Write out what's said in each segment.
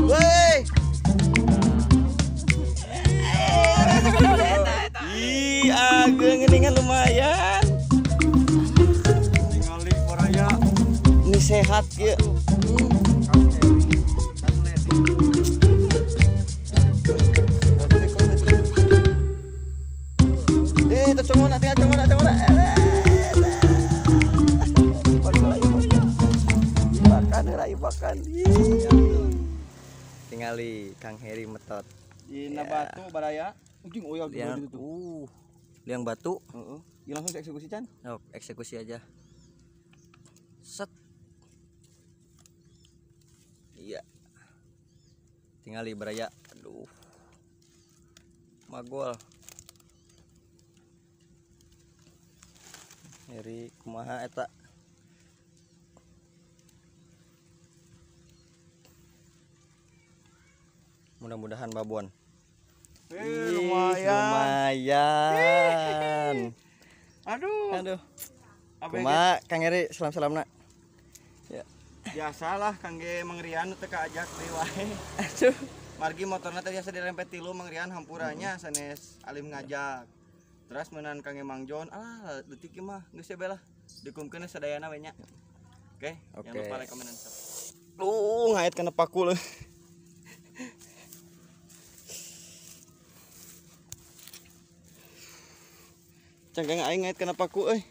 Woi. Ih, ageng geningan lumayan. Ningali baraya. Ini sehat ya. Makan. Tingali Kang Heri metot. Dina batu baraya. Ujung oyag gitu. Liang batu. Heeh. Ya langsung eksekusi Chan. Oh, eksekusi aja. Set. Iya. Tingali baraya. Aduh. Magol. Heri kumaha eta? Mudah-mudahan babon. Lumayan. Lumayan. Aduh. Aduh. Kumaha Kang Heri salam-salamna. Ya. Biasalah Kang ge Mang Rian teu kaajak deui wae. Aduh. Margi motorna teh biasa dirempet tilu Mang Rian hampuranya sanes alim ngajak. Terus meunang Kang Mang Jon, alah leutik ieu mah geus we lah. Dukungkeun sadayana we nya. Oke, jangan lupa like, comment, dan subscribe. Ngait kana paku leuh. Cangkang aing ngait kana paku euy.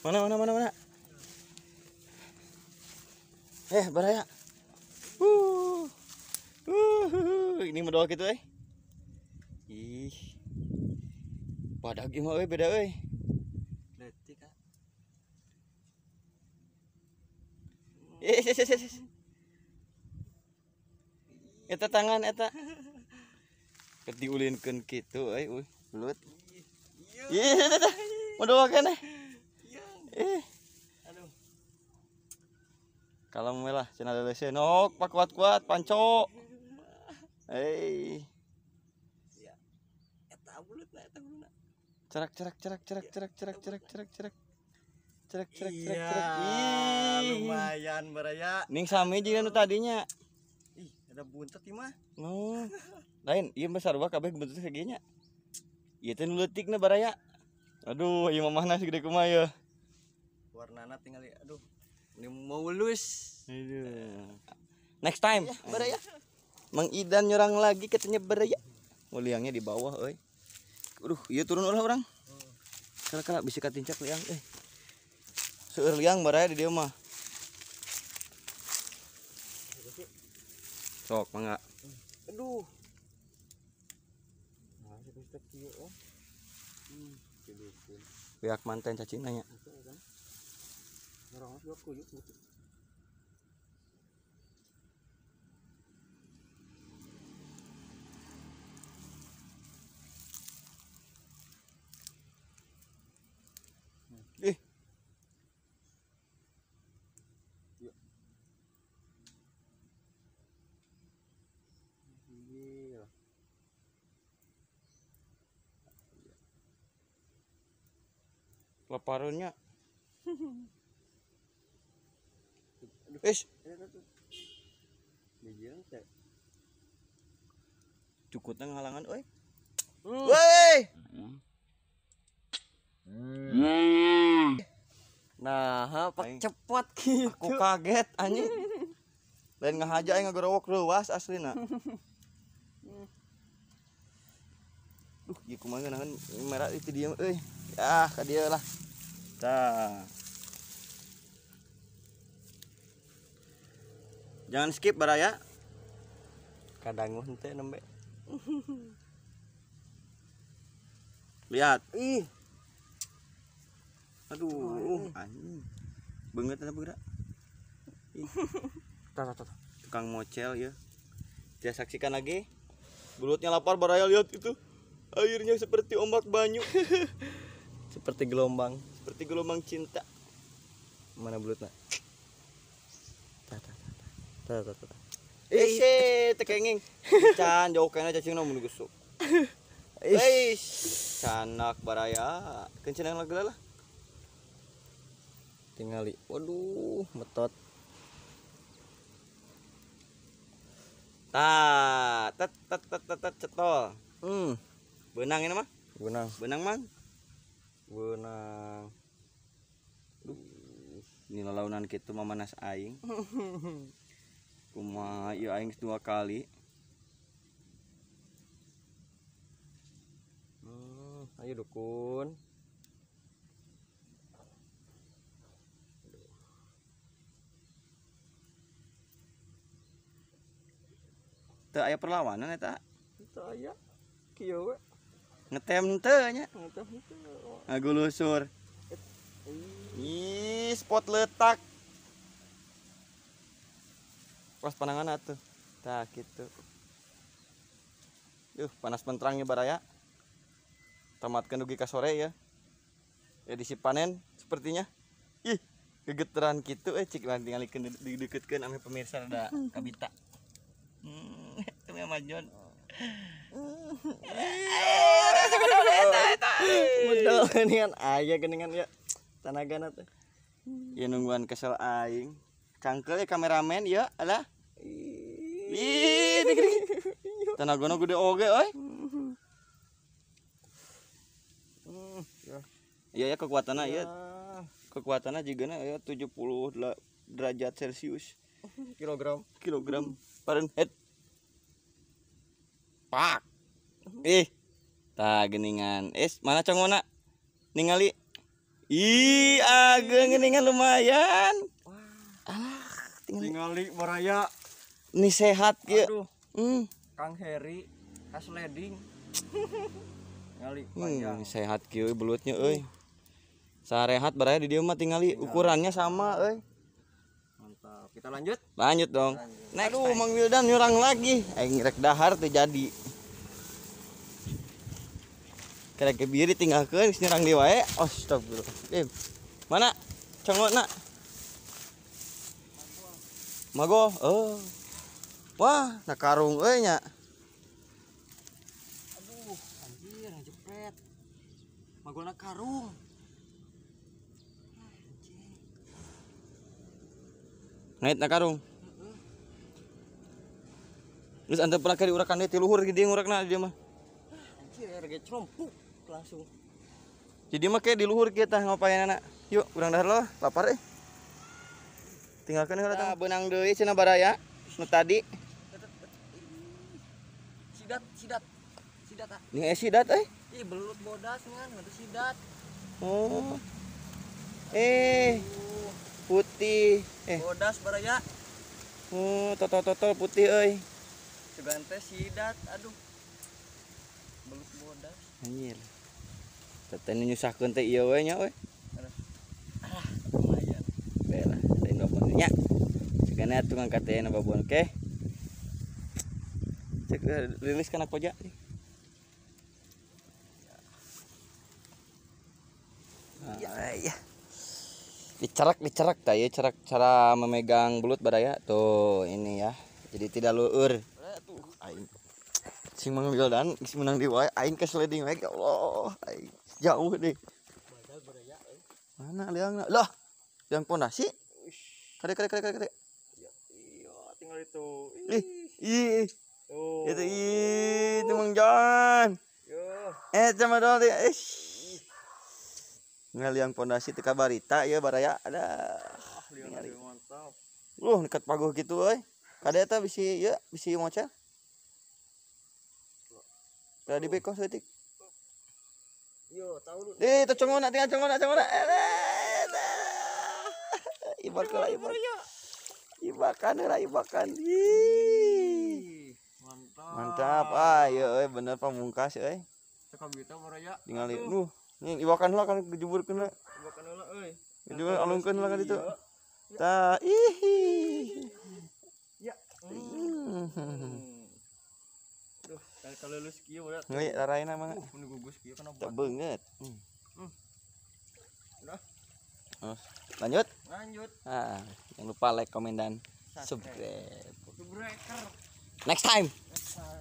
Mana mana mana mana. Baraya. Ini medol kitu euy. Ih. Badag ieu mah euy beda euy. Leutik ah. Eta tangan eta. Keur diulinkeun kitu euy, belut. Ih, eta. Medol keneh. Aduh. Kalem we lah cenah leuleuseuh. Nok, pak kuat-kuat panco. Hei. Ya. Eta bulutna eta bulutna. Cerak cerak cerak cerak cerak cerak cerak cerak cerak. Cerak cerak cerak cerak. Ih, lumayan baraya. Ning sami jeung anu tadinya. Ih, ada buntet ieu mah. Oh. Lain, ieu mah sarua kabeh buntut sakieu nya. Ieu teh nu leutikna baraya. Aduh, ieu mamahna segede kumaha ya. Warnana tinggal aduh. Ini mulus. Aduh. Next time, ya, baraya. Mang Idan nyerang lagi katanya baraya. Oh, liangnya di bawah euy. Aduh, ieu turun ulah urang. Kala-kala bisa katincak liang euy. Seueur liang baraya di dieu mah. Sok mangga. Aduh. Nah, geus kieu oh. Pihak manten cacing nanya. Ih. Leparannya. Ish. Cukutnya ngalangan euy. Woi. Nah, pak cepot gitu. Aku kaget anjing. Lain ngahaja aing ngagorowok leuwas aslina. Duh, ieu kumaha ngeunaheun merah itu dieu euy. Ah, ka dieu lah. Tah. Jangan skip baraya. Kadangu henteu nembe. Lihat. Ih. Aduh, anjing. Beungeut eta bergerak. Ih. Tah tah tah. Tukang mocel ya. Dia saksikan lagi. Belutnya lapar baraya, lihat itu. Airnya seperti ombak banyu. Seperti gelombang. Seperti gelombang cinta. Mana belutna? Tah tah tah. Tah tah tah. Eh, tekenging. Can jauh kena cacingna mun gesuk. Eish, canak baraya. Kencenang lagi lah. Tingali. Waduh, metot. Tah, tet tet tet tet, tet cetol. Benang ini mah? Benang. Benang, Mang. Benang. Duh, ini lalaunan kitu mah manas aing. Kumaha ieu aing 2 kali. Ayo dukun. Teu aya perlawanan eta. Teu aya. Kieu we. Ngetem teu nya. Ngetem teu. Ngagulusur. Ih, spot letak. Pas panangan atuh. Tah kitu. Duh, panas menterangnya baraya. Tamatkeun dugi ka sore ya. Edisi panen sepertinya. Ih, gegeteran kitu cik lah tingalikeun dideketkeun ame pemirsa rada kabita. Itu mah Jon. Modal geuningan aya geuningan ya. Tanagana teh. Ya nungguan kesel aing. Cangkel ya kameramen ya alah. Ih, gede. Tanagana gede oge euy. Iya ya kekuatanna ieu. Kekuatanna jigana ya 70 derajat Celsius. Kilogram. Kilogram Fahrenheit. Pak. Ih. Tah geuningan. Mana congona? Ningali. Ih, ageng geuningan lumayan. Alah, tingali baraya. Ini sehat kieu. Aduh. Kang Heri kasleding. Ngali panjang. Sehat kieu belutnya euy. Sarehat baraya di dieu mah tingali ukurannya sama euy. Mantap. Kita lanjut? Lanjut dong. Lanjut. Next. Aduh, Mang Wildan nyurang lagi. Aing rek dahar teu jadi. Karek kebiri tinggalkeun geus nyurang deui wae. Astagfirullah. Mana? Congona. Mago. Oh. Wah, na karung euy nya. Aduh, anjir ngejepret. Magolna karung. Ngait na karung. Terus ante pernah ke diurakan deui ti luhur gede ngurakna di dieu mah. Anjir, rege cerompuk langsung. Jadi mah kayak di luhur kieu tah ngapainana. Yuk, urang dahar lah, lapar euy. Tinggalkeun heula tah. Beunang deui cenah baraya nu tadi. Sidat, sidat. Sidat ah. Nih sidat euy. Ih, belut bodas ngan, itu sidat. Oh. Putih. Bodas baraya. Oh, totol-totol putih euy. Sugan teh sidat, aduh. Belut bodas. Anjir. Teteh nyusahkeun teh ieu we nya euy. Alah, lumayan. Bae lah, lain babon nya. Sugana atuh ngangkat teh na babon, oke. Cek rilis kana koja. Ya. Dicerak tah ya, cerak cara memegang belut baraya. Tuh, ini ya. Jadi tidak lueur. Tuh, aing. Sing Mang Wildan geus meunang di wae, aing kesleding wae ya Allah. Aing jauh deh. Mana liangna? Lah, liang pondasi. Kade kade kade kade. Ya, iya, tinggal itu. Ih, ih. Tuh. Itu ih, itu Mang Jon. Yo. Sama dong. Ih. Nggak liang pondasi teu kabarita ieu baraya. Ada. Ah, liang mantap. Loh, nekat paguh gitu euy. Kade eta bisi ieu, bisi mocel. Udah di beko saeutik. Yo, tahu lu. Teh congona tinggal congona congona. Ibak lah ibak. Ibakan heula ibakan. Ih. Mantap. Mantap. Ah, ieu euy bener pamungkas euy. Teu kabita baraya. Tingali. Duh, nih ibakan heula kan kejuburkeun heula. Ibakan heula euy. Kejuburkeun alungkeun heula ka ditu. Tah, ih. Ya. Duh, kalau lulus kieu udah. Ngeli laraina mah. Nu gugus kieu kana Teu beungeut. Udah. Oh, lanjut. Lanjut. Ah, jangan lupa like, komen dan subscribe. Subscriber. Next time. Next time.